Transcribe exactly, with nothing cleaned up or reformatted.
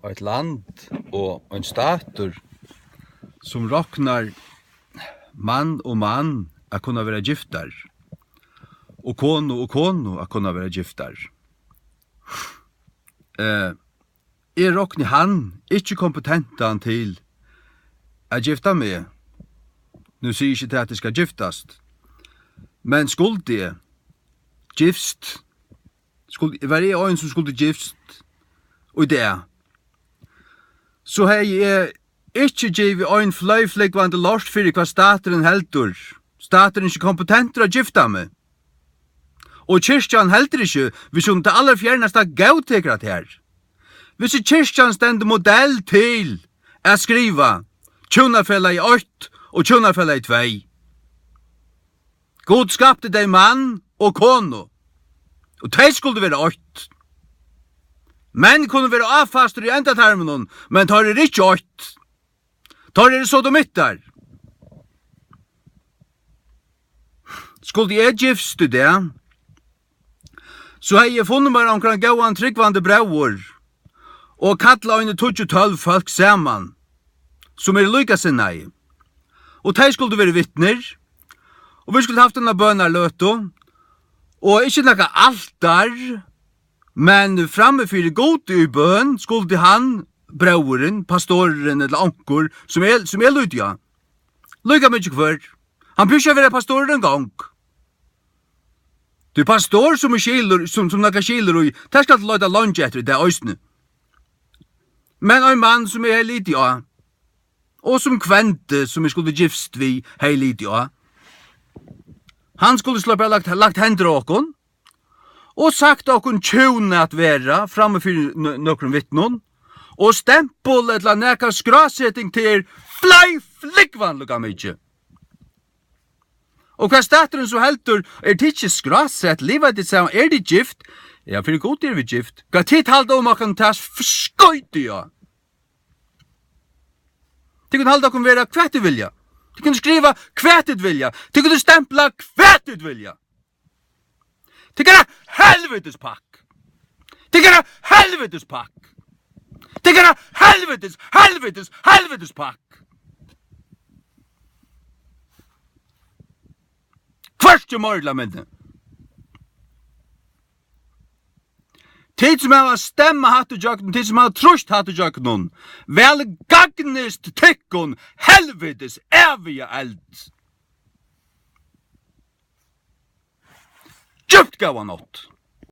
eitt land og ein statur, sum roknar mann og mann at kunna vera giftar, og konu og konu at kunna vera giftar. Eh, eg rokni hann ikki kompetentan til at gifta meg. Nú sigi eg ikki tað, at eg skal giftast, men skuldi eg gifst, skuldi, var eg ein, sum skuldi gifst í dag, so hevði eg ikki givið ein fleyflúgvandi lort fyri, hvat staturin heldur. Staturin er ikki kompetentur at gifta meg. Og kirkjan heldur ikki, hvis hon tað allarfjernasta góðtekur at her. Hvis kirkjan stendur modell til at skriva hjúnafelagið eitt og hjúnafelagið tvey. Gud skapti tey mann og konu, og tey skuldu vera eitt. Menn kunnu vera áfastir í endatarminum, men teir eru ikki eitt. Teir eru sodomittar. Skuldi eg gifst í dag, so hevði eg funnið mær onkran góðan trúgvandi bróður og kallað eini tíggju tólv fólk saman, sum eru líkasinnaði. Og tey skuldu verið vitnir, og vit skuldu havt eina bønarløtu, og ikki nakað altar, men frammi fyri Gudi í bøn skuldi hann, bróðurin, pastorurin ella onkur, sum eg, sum eg líti á, líka mikið hvør, hann behøvir ikki at vera pastorur eingong. Tí pastor, sum er skilur, sum, sum nakað skilur í, tað skal leita leingi eftir í dag eisini. Men ein mann, sum eg hevði litið á, og sum kvendi, sum eg skuldi gifst við, hevði litið á, hann skuldi sleppa lagt, lagt hendur á okkum og sagt okkum hjún at vera frammi fyri nø-, nøkrum vitnum og stempul ella nakar skráseting til er fleyflúgvandi líka mikið. Og hvat staturin so heldur, er tit ikki skrásett, liva tit saman, er tit gift? Ja, fyri Gud eru vit gift. Hvat tit halda um okkum, tað skíti eg á. Tit kunnu halda okkum vera hvat tit vilja. Tit kunnu skriva hvat tit vilja. Tit kunnu stempla hvat tit vilja. Tykkara helvitis pakk. Tykkara helvitis pakk. Tykkara helvitis, helvitis, helvitis pakk. Hvørki meira ella minni. Tit sum hava stemmað hatta ígjøgnum, tit sum hava trýst hatta ígjøgnum, væl gagnist tykkum helvitis æviga eld. Djúpt góða nátt.